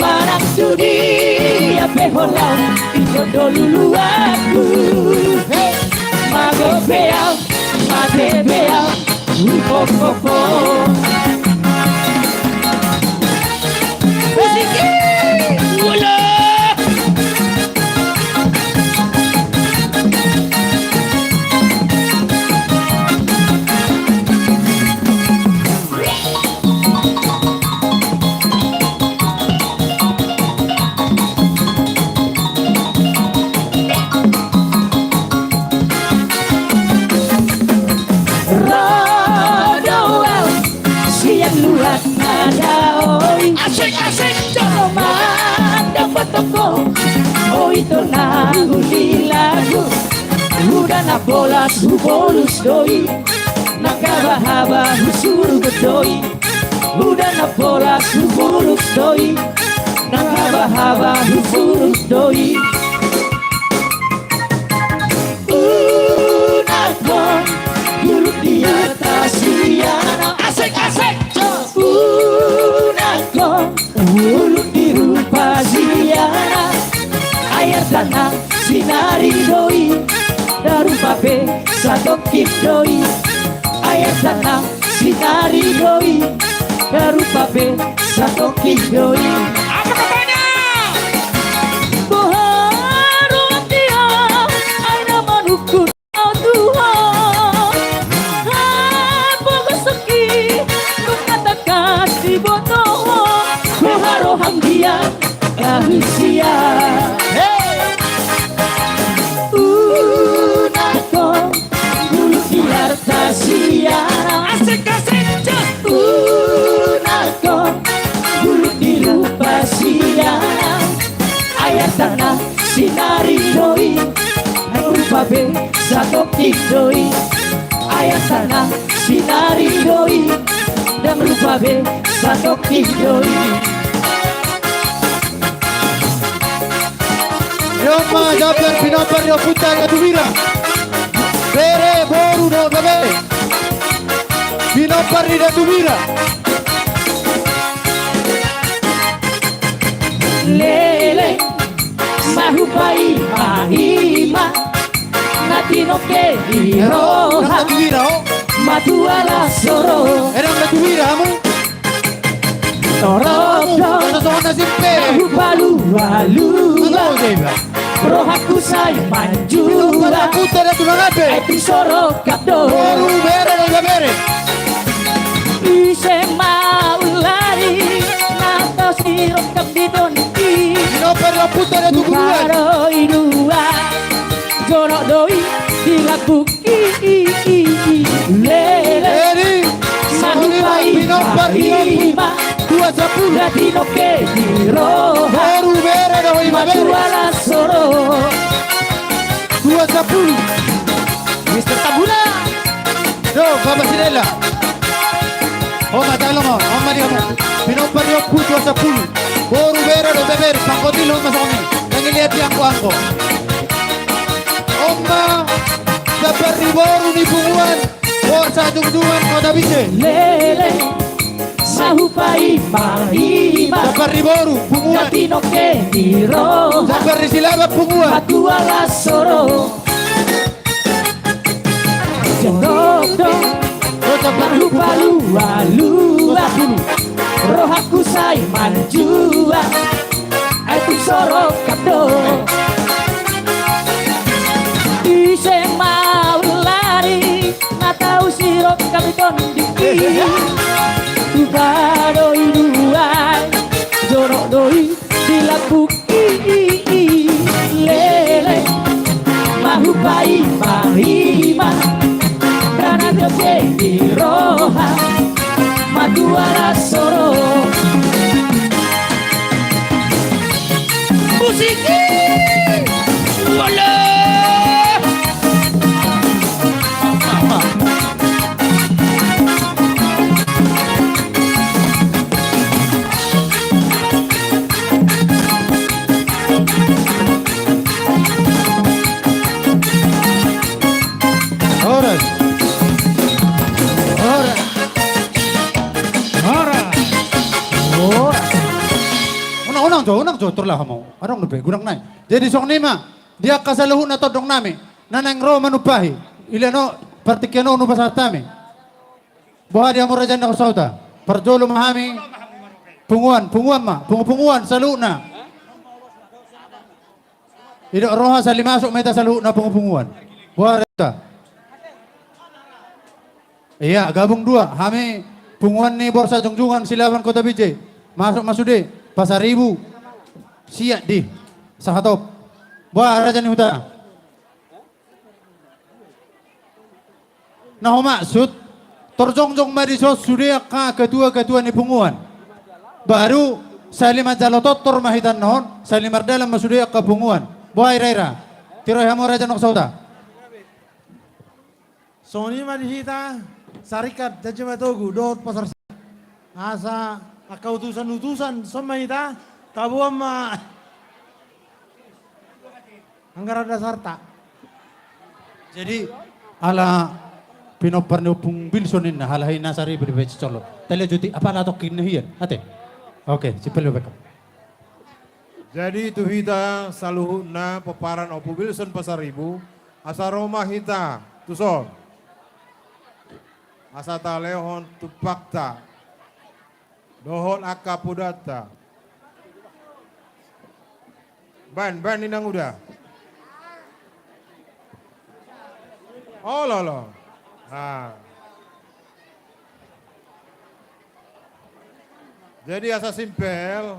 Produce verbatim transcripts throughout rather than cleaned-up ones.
Manang tu dia pe ho laho, ingkon do luluanku. Mago pe au, mate pe au, hupompomhon. Musik i, ulo. Ro do au sian luat na daong i. Asik, asik. Jolo mandok botohon, o ito na uli lagu. Uda na polas hubolus do i, na habahaba husurgot do i. Uda na polas hubolus do i, na habahaba husurgot do i. Unangkon bulung di arta sian au. Asik, asik. Unangkon bulung di rupa sian au. Ai artana sinari do i, da rupa pe satongkin do i. Ai artana sinari do i, da rupa pe satongkin do i. Apa katanya? Boha roham di au, ai na manungkun au tu ho. Hapogoson i nunga tangkas diboto ho. Boha roham di au, na husia. Unangkon bulung di arta sian au. Asik, asik, jos. Unangkon bulung di rupa sian au. Ai artana sinari do i, da rupa pe satongkin do i. Ai artana sinari do i, da rupa pe satongkin do i. Io ma, jambar pinompar ni ompunta Datu Bira. Bere, boru dohot ibebere. Pinompar ni Datu Bira. Leleng ma hupaima-ima na tinongke di roha. Datu Bira, o. Matua las ro. Eda Datu Bira hamu. Torop do na hupalua-lua. Rohangku sai manjua. Ai tung so rongkap do. Boru, bere dohot ibebere. Ise ma ulari na tau sirongkap di tondi. Pinompar ni ompunta Datu Guluan. Dua, jonok do i di lambung i, i, i, i. Leleng ma hupaima-ima. Pinompar ni ompu Tua Sapulu. Na tinongke di roha. Boru, bere dohot ibebere. Matua las ro. Tua Sapulu. Mister Tambura. Do, Bapak Sidella. Ho ma, tolong ho, ho ma di hamu. Pinompar ni ompu Tua Sapulu. Boru, bere dohot ibebere, pangkotil ho ma songon i. Ndang i liat di angkoangko. Ho ma, jambar ni boru ni punguan. Borsa Jungjuan, Kota Binjai. Leleng ma hupaima-ima. Jambar ni boru, punguan. Na tinongke di roha. Jambar ni Silaban, punguan. Matua las ro. Jonok do na hupalua-lua. Rohangku sai manjua. Ai tung so rongkap do. Ise ma ulari na tau sirongkap di tondi. Tupa do i dua. Jonok do i di lambung i, i, i. Leleng ma hupaima-ima. Na tinongke di roha. Matua las ro. Musik i. Wala. Horas. Horas. Horas. Jo, torlah hamu. Adong dope godang nai. Jadi songon i ma di angka saluhutna tondong nami na naeng ro manumpahi. Ilean on, partingkian on hupasahat hami. Boha di hamu raja ni na husahat? Parjolo ma hami punguan, punguan ma, pungu-punguan saluhutna. Didok roha sahali masuk ma hita saluhutna pungu-punguan. Boha raja? Ia, gabung dua. Hami punguan ni Borsa Jongjungan Silaban Kota Binjai. Masuk ma sude, Pasaribu. Siat di. Sahatop. Boha raja ni huta? Na humaksud, tor jongjong ma dison sude angka ketua-ketua ni punguan. Baru sahali manjalo tortor ma hita annon, sahali mardalan ma sude angka punguan. Boha ira-ira? Tiroi hamu raja ni na husahat. Songon i ma di hita, sarikat Janji Matogu dohot Pasar Siap. Asa angka utusan-utusan, son ma hita, taboan ma anggaran dasarta. Jadi, ala pinompar ni Ompung Wilson ninna, ala hina sari beri beci colo. Tali juti, apa ala tongkin na hian? Ate? Oke, simpel bebek. Jadi, tu hita saluhutna pomparan Ompung Wilson Pasaribu, asa ro ma hita tuson. Asa talehon tumpakta dohot angka podanta. Baen, baen inang uda. Olo, olo. Nah. Jadi asa simpel.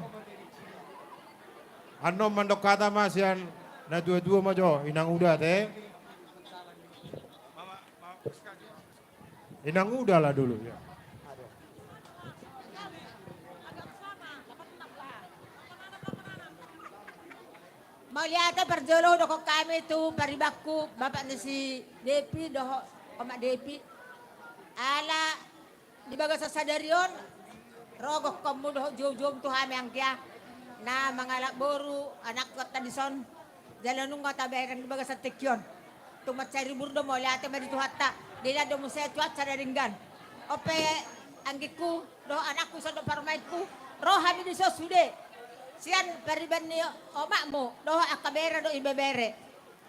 Annon mandok hata ma sian na tua-tua ma jo, inang uda te. Inang uda lah dulu, ya. Mauliate parjolo dohot hami tu paribanku, bapak ni si Depi dohot omak Depi. Ala di bagasan sadari on, ro gokhonmu dohot jou-joum tu hami anggia na mangalap boru, anakkonta dison. Jala nunga tabereng di bagasan tingki on. Tung mansai ribur do, mauliate ma di Tuhanta. Dilan do muse cuaca na denggan. On pe anggingku dohot anakku, son do parumaenku, ro hami dison sude. Sian pariban ni omakmu dohot angka bere dohot ibebere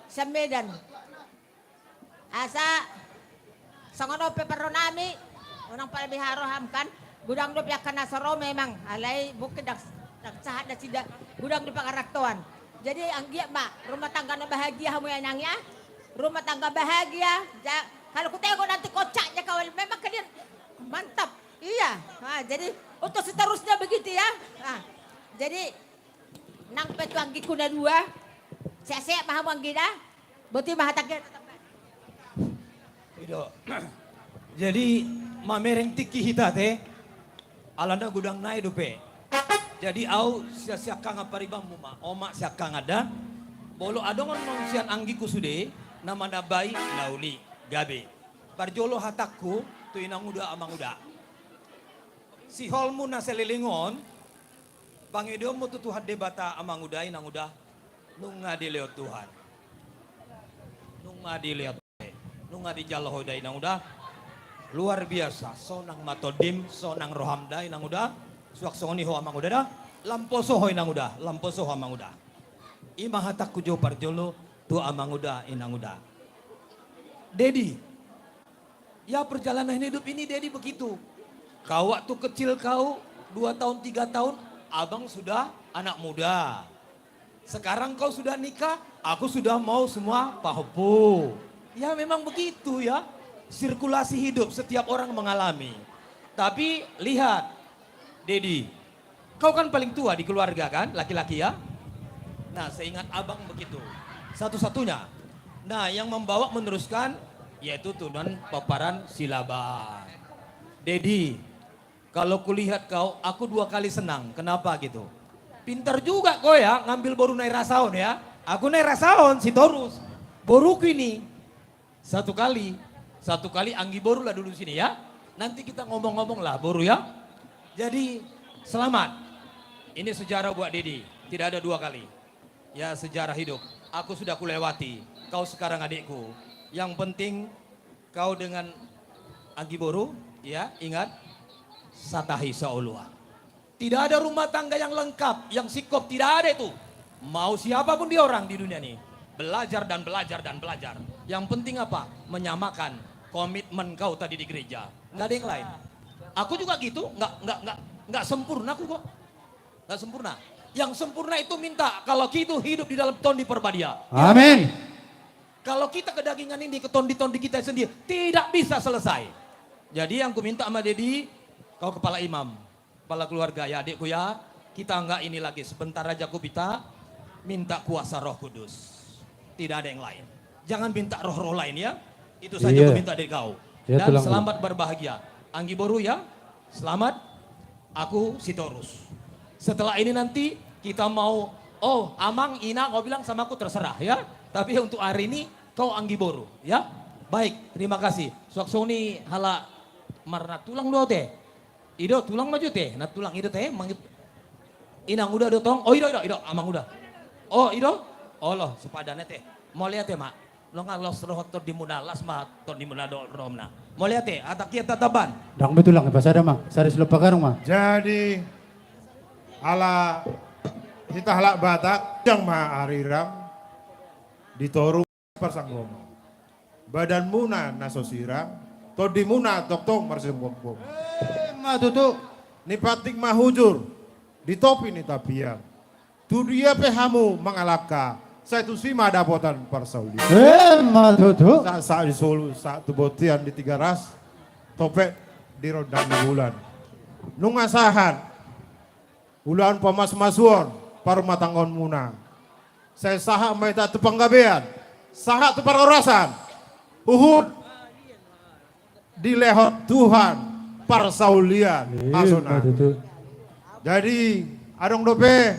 sian Medan. Asa songon on pe parro nami, unang pala biha roham kan. Godang dope angka na so ro memang, alai mungkin ndang, ndang sahat nasida, godang di pangarantoan. Jadi anggiat ma rumah tangga na bahagia hamu ya, inang ya. Rumah tangga bahagia. Ja, kalau kutengok nanti kocaknya kau, memang kalian mantap. Iya. Nah, jadi untuk seterusnya begitu ya. Nah, jadi nang pe tu anggingku na dua, sehat-sehat ma hamu anggi da. Boti ma hatangki. I do. Jadi mamereng tingki hita te, alana godang nai dope. Jadi au sian siangkangan paribanmu ma, omak, siangkangan da. Molo adong annon sian anggingku sude na manambai, na uli, gabe. Parjolo hatangku tu inang uda, amang uda. Siholmu na saleleng on, pangidoonmu tu Tuhan Debata, amang uda, inang uda, nunga dilehon Tuhan. Nunga dilehon, nunga dijalo ho da, inang uda. Luar biasa, sonang ma tondim, sonang roham da, inang uda. Suang songon i ho, amang uda da. Lam poso ho, inang uda, lam poso ho, amang uda. I ma hatangku jo parjolo tu amang uda, inang uda. Dedi, ya, perjalanan hidup ini, Dedi, begitu. Kau waktu kecil kau, dua tahun, tiga tahun, abang sudah anak muda. Sekarang kau sudah nikah, aku sudah mau semua pahompu. Ya, memang begitu, ya. Sirkulasi hidup setiap orang mengalami. Tapi lihat, Dedi, kau kan paling tua di keluarga kan, laki-laki ya? Nah, seingat abang begitu. Satu-satunya. Nah, yang membawa meneruskan yaitu turunan pomparan Silaban. Dedi, kalau kulihat kau, aku dua kali senang. Kenapa gitu? Pintar juga kau ya, ngambil boru Nairasahon ya. Aku Nairasahon, Sitorus. Boruku ini. Satu kali, satu kali anggi boru lah dulu sini ya. Nanti kita ngomong-ngomong lah boru ya. Jadi, selamat. Ini sejarah buat Dedi. Tidak ada dua kali. Ya, sejarah hidup. Aku sudah kulewati. Kau sekarang adikku. Yang penting kau dengan anggi boru, ya, ingat, satahi saoloan. Tidak ada rumah tangga yang lengkap, yang singkop, tidak ada itu. Mau siapapun dia orang di dunia ini, belajar dan belajar dan belajar. Yang penting apa? Menyamakan komitmen kau tadi di gereja. Nggak ada yang lain. Aku juga gitu, nggak, nggak, nggak, nggak sempurna aku kok. Nggak sempurna. Yang sempurna itu minta, kalau gitu hidup di dalam Tondi Parbadia. Amin. Kalau kita kedagingan ini, ketondi-tondi kita sendiri, tidak bisa selesai. Jadi yang ku minta sama Dedi, kau kepala imam, kepala keluarga ya, adikku ya, kita nggak ini lagi, sebentar aja ku minta, minta kuasa Roh Kudus. Tidak ada yang lain. Jangan minta roh-roh lain ya. Itu saja ku minta dari kau. Dan selamat berbahagia. Anggi boru ya, selamat. Aku Sitorus. Setelah ini nanti kita mau, oh, amang, ina, kau bilang sama aku terserah ya. Tapi untuk hari ini kau anggi boru ya. Baik, terima kasih. Suang songon i halak marnatulang do au te. I do, tulang ma jo te, natulang i do te, mangi-, inang uda do tong. Oh, i do, i do, i do, amang uda. Oh, i do. Olo, sepadan ate. Mauliate ma. Nunga los roha tondimuna, las ma tondimuna dohot rohamuna. Mauliate, hatahon tataban. Ndang be tulang, pasada ma, sada silompagarung ma. Jadi, ala hita halak Batak, jang ma arirang di toru parsanggoman. Badanmuna na so sirang, tondimuna tongtong marsigomgom. Emma tutu. Nipatik ma hujur di topi ni tapian. Tu dia pe hamu mangalangka, sai tusi ma dapotan parsaulian. Emma tutu. Sahat-sahat di solu, sahat tu bontean di Tigaras, topet di rondang ni bulan. Nunga sahat ulaon pamasumasuon parumatanggaonmuna. Sai sahat ma hita tu panggabean, sahat tu parhorasan. Huhut dilehon Tuhan parsaulian. Iya, hasona. Betul. Jadi, adong dope.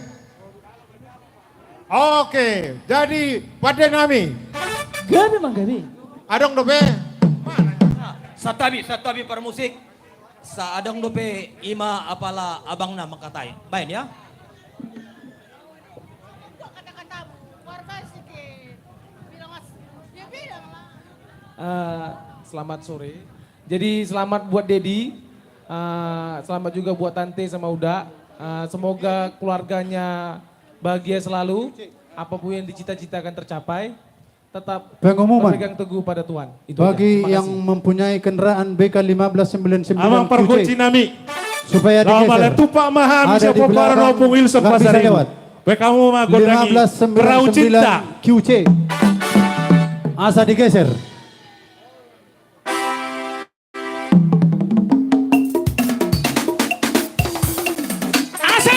Oke, jadi pande nami. Gabe ma gabe. Adong dope. Santabi, santabi parmusik. Sa adong dope ima apala abangna mangkatai. Baen ya. Eh, selamat sore. Jadi selamat buat Dedi. Eh, selamat juga buat Tante sama Uda. Eh, semoga keluarganya bahagia selalu. Apapun yang dicita-citakan tercapai. Tetap berpegang teguh pada Tuhan. Itu aja. Terima kasih. Pengumuman. Bagi yang mempunyai kendaraan B K lima belas sembilan sembilan Q C, supaya digeser. Ada di belakang, nggak bisa lewat. Lima belas sembilan sembilan Q C. Lima belas sembilan sembilan Q C. Ada di belakang, nggak bisa lewat. Baik, kamu mah gondangi perahu cinta. Asa digeser. Asik!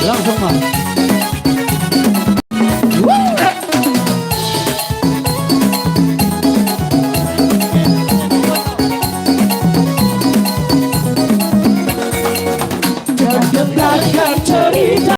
Langsung, Mas.